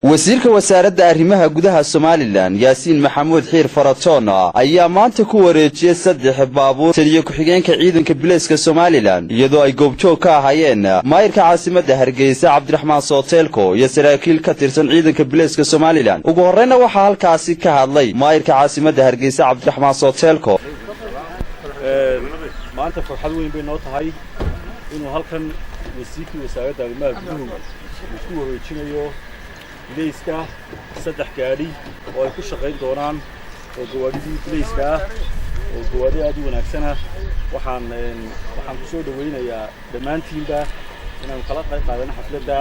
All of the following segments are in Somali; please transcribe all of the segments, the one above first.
Wasiirka Wasaaradda Arrimaha Gudaha Somaliland, Yaasiin Maxamuud Xiir Faratoon, ayaa maanta ku wareejiyey saddex baabuur taliye ku-xigeenka ciidanka bileyska Somaliland, iyadoo ay goobjoog ka ahaayeen maayirka caasimadda Hargeysa, Cabdiraxmaan Sooteelko, iyo saraakiil ka tirsan ciidanka bileyska Somaliland. Ugu horreyna waxaa halkaasi ka hadlay maayirka caasimadda Hargeysa, Cabdiraxmaan Sooteelko. Maanta farxad weyn bay noo tahay inuu halkan wasiirkii Wasaaradda Arrimaha Guduhu uu ku wareejinayo bileyska saddex gaadhi oo ay ku shaqayn doonaan, oo gawaadhidii bileyska ah, oo gawaadhi aad u wanaagsan ah. Waxaan ku soo dhawaynayaa dhammaantiinba inaanu kala qayb qaadano xafladda.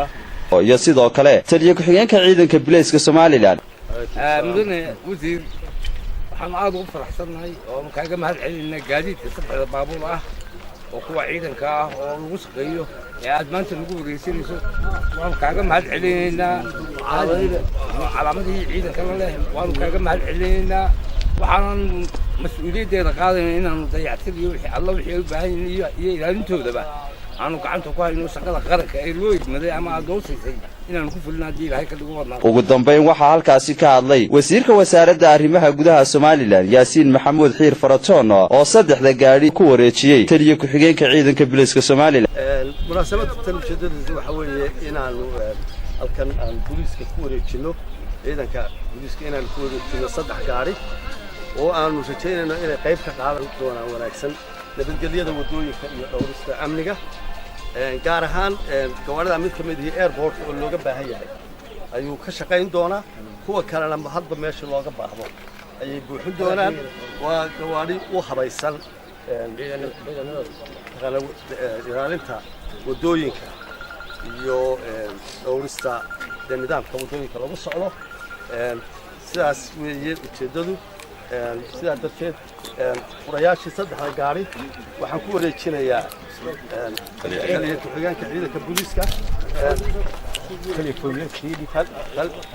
Iyo sidoo kale taliye ku-xigeenka ciidanka bileyska Somaliland. Mudane wasiir, waxaanu aad ugu faraxsannahay oo kaaga mahad celinaynaa gaadiidka saddexda baabuur ah oo kuwa ciidanka ah oo lagu shaqeeyo ee aad maanta nagu wareysanayso. Waanu kaaga mahad celinaynaa. Calaamadihii ciidankana leh waanu kaaga mahad celinaynaa. Waxaanan mas-uuliyaddeeda qaadayna inaanu dayactir iyo wixii alla wixii ay u baahan yihiin iyo ilaalintoodaba aanu gacanta ku hayno, shaqada qaranka ee loo igmaday ama aad noo siisay inaanu ku fulino haddii Ilaahay ka dhigo wadnaa. Ugu dambayn waxaa halkaasi ka hadlay wasiirka Wasaaradda Arrimaha Gudaha Somaliland, Yaasiin Maxamuud Xiir Faratoon, oo saddexda gaadhi ku wareejiyey taliye ku-xigeenka ciidanka bileyska Somaliland. Munaasabadda tan ujeedadeedu waxaa weeye inaanu halkan aan booliiska ku wareejinno, ciidanka booliiska inaanu ku wareejinno saddex gaadhi oo aanu rajaynayno inay qayb ka qaadan doonaan wanaagsan nabadgelyada waddooyinka iyo dhowrista amniga. Gaar ahaan gawaarida mid ka mid ihi airportka oo looga baahan yahay ayuu ka shaqayn doonaa, kuwa kalena hadba meesha looga baahdo ayay buuxin doonaan. Waa gawaadhi u habaysan ilaalinta waddooyinka iyo dhowrista dee nidaamka waddooyinka lagu socdo. Sidaas weeye ujeeddadu. Sidaa darteed furayaashii saddexda gaari waxaan ku wareejinayaa taliye ku-xigeenka ciidanka booliiska.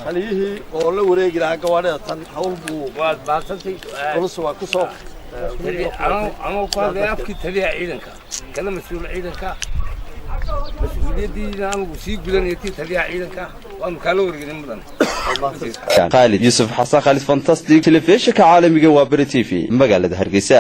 Taliyihii oo la wareegi lahaa gawaadhida tan hawl buu Waad mahadsantay. Culus waa ku soo Anoo ku hadlay afkii taliyaha ciidanka, kana mas-uul ciidanka, mas-uuliyaddiina anugu sii gudanaya tii taliyaha ciidanka, waanu kaala wareegnay, mudan. Khaalid Yuusuf Xasan, Khaalid Fantastic, telefishinka caalamiga waa Beri TV, magaalada Hargeysa.